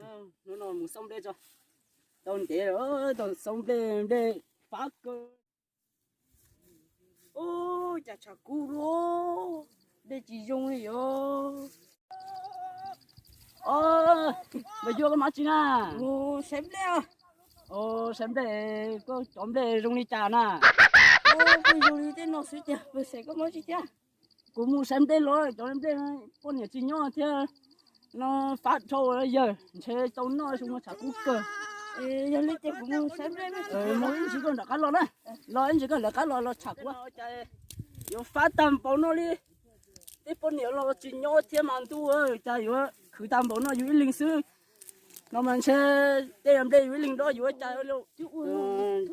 Hnub no mus xauj nplej tso. Tau ntev lawm, tau xauj nplej, nplej fab kawg. Ub, cas tshav kub luaj, nplej tsis zoo li os. Os, Npawg Yuaj, koj mus dab tsi na? Saib nplej. Os, saib nplej, koj cov nplej zoo li cas na? Kuj zoo li tej no xwb tiag, Npawg Xeem, koj mus dab tsi thiab? Kuv mus saib nplej los, cov nplej poj niam tsis nyob thiab no, fab dhau yawg, ntshe tsis tau noj, mus tshav kub kawg. Yog li ces kuv mus saib nplej. Mus ib ntsis koj rov qab los na, los ib ntsis koj rov qab los, los tsham kuv. Yuav fab tag npaum no li, tej poj niam los tsis nyob thiab mas ntuj, cas yuav khwv tag npaum no yus ib leeg xwb. No mas ntshe tej nplej yus ib leeg dob yuav cas.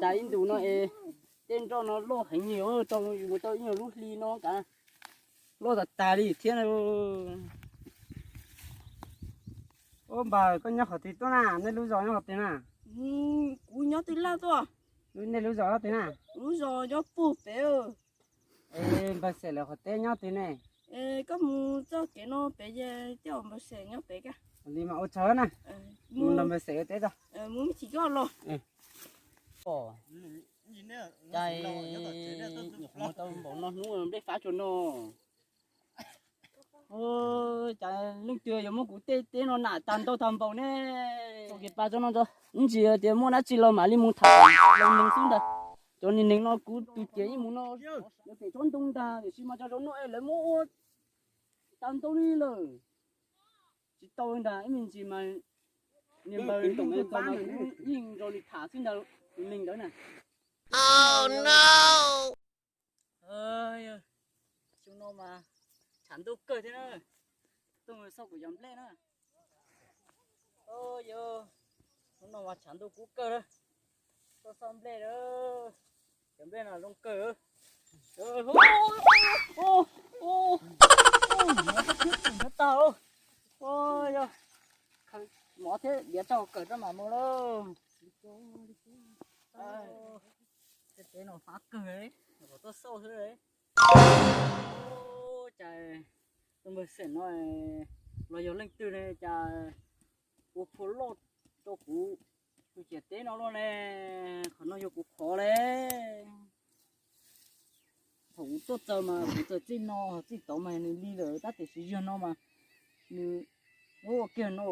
Cas ib ntus no es tej nroj no loj heev li, tau yus mus tau ib nyuag lub hli no kav loj tas tas li thiab. Ub, npawg, koj nyob qhov twg tuaj na? Nej lub zos nyob qhov twg na? Kuv nyob twg laj tuaj? Nej lub zos nyob twg na? Lub zos nyob puag pem. Es Npawg Xeem lawv qhov teb nyob twg ne? Koj mus txoj kev no pem ces coj Npawg Xeem nyob pem kiag. Li mas ua tsaug na. Mus nrog Npawg Xeem ua teb tso. Mus me chim koj los. Cas tau npaum no hnub nplej fab tsuas no. Cas leej twg yuav muab kuv tej teb no nam tag ntau tag npaum ne. Tso kiag pa tsob no tso, ib ntsis tias muaj dab tsi los mam li mus tham los neeg xwb ntag. Cov neeg no kuv tus ciam ib mus no, lawv pem tsob ntoo ntag, tiam sis mas cov zaum no es lawv muab ua tag ntau li lawm. Tsis tau ntag, ib me ntsis mas niag npawg Toom mas kuv yeej nrog nws tham xwb ntag, tus neeg ntawd na. Xyoo no mas tshav ntuj kawg thiab na. Tuaj mus xauj kuv cov nplej na. Yog, hnub no mas tshav ntuj kub kawg na. Tuaj xauj nplej na. Cov nplej no zoo kawg. Mov thiab diav tso kawm rau mam mus lauj. Tej teb no fab kawg, kom tuaj xauj xwb. Cas tus Npawg Xeem no los yog leej twg ne, cas ua phua loj rau kuv tus ciam teb no luaj ne? Qhov no yog kuv qhov le. Thaum kuv tuaj txog mas kuv txawm txij no txij tod mas nws li lawm tab tiam sis yog no mas nws ua kiag no.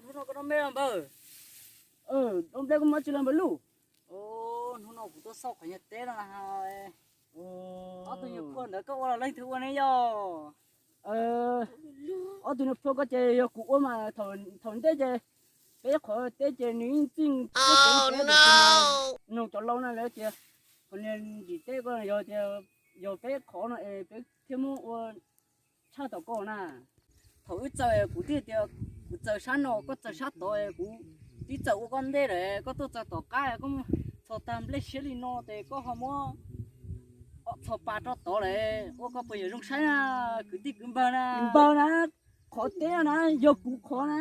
Hnub no koj noj nplej los npawg? Noj nplej, koj muaj dab tsi los npawg Luj? Hnub no kuv tuaj xauj qhov nyuag teb no. Ob tug nyuag phua ntawd koj ua los leej twg ua ne yog? Ob tug nyuag phua ko ces yog kuv ua mas thaum ntej ces peb qhov teb ces nws yeej txij, nug cov laus na lawv tias qhov niag ntsis teb ko yog tias yog peb qhov no es peb thiaj muab ua tshaj tom ko na. Thaum wb txawm kuv thiaj tias kuv txawm sab no koj txawm sab tod, kuv twb txawm ua koj ntej lawm, koj tuaj txog tom qab koj txhos tag nplej siab li no ces koj ho muab txhos pa rau tod lawm, ua koj puas yuav zoo saib na, kwv tij kwv npawg na? Npawg na, qhov teb na yog kuv qhov na,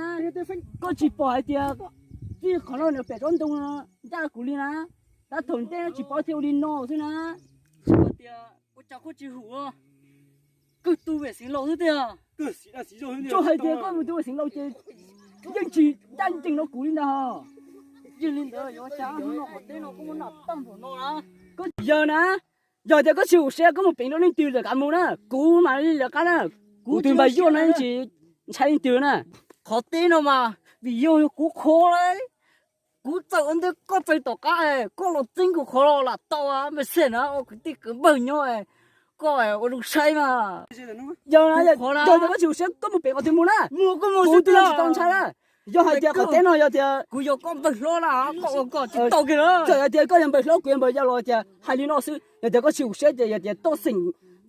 koj tsis pom hais tias txij qhov no nws pem tsob ntoo no ncaj kuv li na, tab thaum ntej tsis paub thiaj ua li no xwb na. Tias ua cas koj tsis hum koj tus vej xeev laus xwb tiag? Tsuas hais tias koj mus tus vej xeev laus ces yeej tsis ncaj ncees rau kuv li ntag. Yog li ntawd yuav ua cas hnub no qhov teb no koj muab nam tag npaum no na? Koj yawg na, yog tias koj tsis hum siab koj mus peev rau leej twg lawm kav mus na, kuv mam li lawv qab na. Kuv tus npawg Yuaj no tsis ntshai leej twg na. Qhov teb no mas vim yog kuv qhov lauj, kuv txawm ua ntej koj txawm tom qab, koj los txeeb kuv qhov los lam tau, me xej na, ua kwv tij kwv npawg nyob, koj ua zoo saib mas. Yog tias koj tsis hum siab koj mus peev qhov twg mus na, kuv twb tsis tau ntshai na. Yog hais tias qhov teb no yog tias kuv yog koj npawg hlob na, koj ua koj tsis tau kiag na. Txawm yog tias koj yog npawg hlob kuv yog npawg yau los tias hais li no xwb, yog tias koj tsis hum siab ces yog tias toj xeem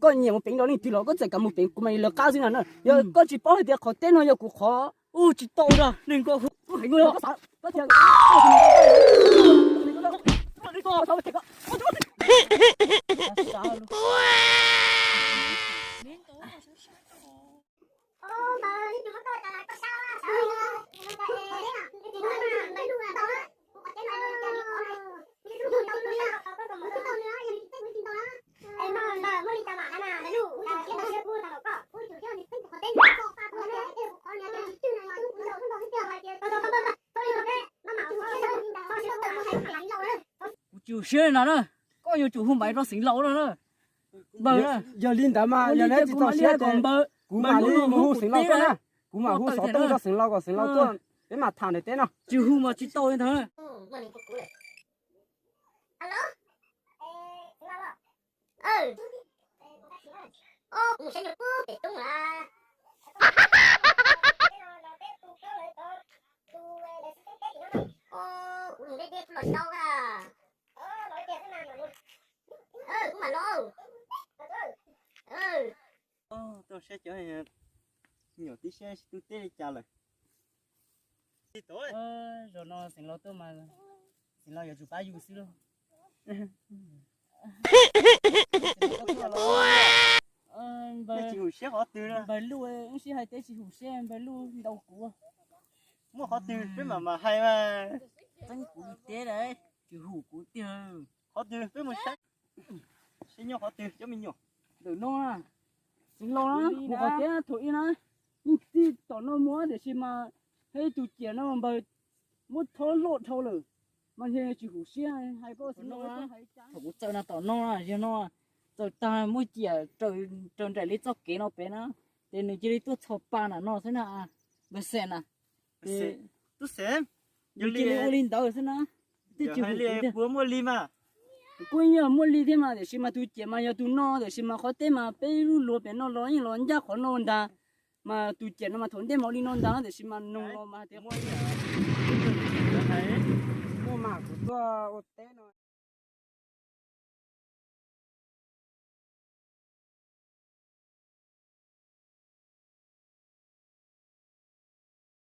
koj nyiam mus peev rau leej twg los koj txawm kam mus peev, kuv mam li lawv qab xwb na. Yog koj tsis paub hais tias qhov teb no yog kuv qhov. Ub, tsis tau da, neeg ko hu. Kuv tsis hu siab li no na. Koj yuav tsum hu Maiv rau Xeev Laus no na. Npawg, yog li ntawd mas yog li tsis txaus siab ces kuv mam li mus hu Xeev Laus koj na. Kuv mam hu xov tooj rau Xeev Laus kom Xeev Laus tuaj, peb mam tham ntawm teb no. Tsis hu mas tsis tau li ntawd. Tuaj saib cov nyuam tib siab tsis tu teb li cas lawm. Zaum no Xeev Laus tuaj mas Xeev Laus yuav tsum pab yus xwb lauj. Npawg, tsis hum siab qhov twg, npawg Luj, wb sib hais teb tsis hum siab, npawg Luj ntaus kuv. Muaj qhov twg peb mam mam hais mas. Txeeb kuv teb lawm, tsis hum kuv tiag. Qhov twg peb mus saib, saib nyob qhov twg cov me nyuam. Ntawm no, Xeev Laus na, mus qhov teb thaum ub na, yeej txij tom no mus tiam sis mas hais tus ciam no npawg muab thob loj dhau lawm, mas yog tsis hum siab hais koj Xeev Laus. Thaum kuv txawm no tom no, yog no txawm tag muaj ciam raws nraim li txoj kev no pem na, ces nws cia li tuaj txhos pa nram no xwb na, npawg Xeem na. Ces cia li ua li ntawd xwb na. Twb tsis hum kuv tiag. Kuj yog muaj li thiab mas tiam sis mas tus ciam mas yog tus no tiam sis mas qhov teb mas peb lub luag pem no los yeej los ncaj qhov no ntag. Mas tus ciam no mas thaum ntej mas ua li no ntag tiam sis mas noog los mas hais tias muaj mas kuv tuaj ua teb no.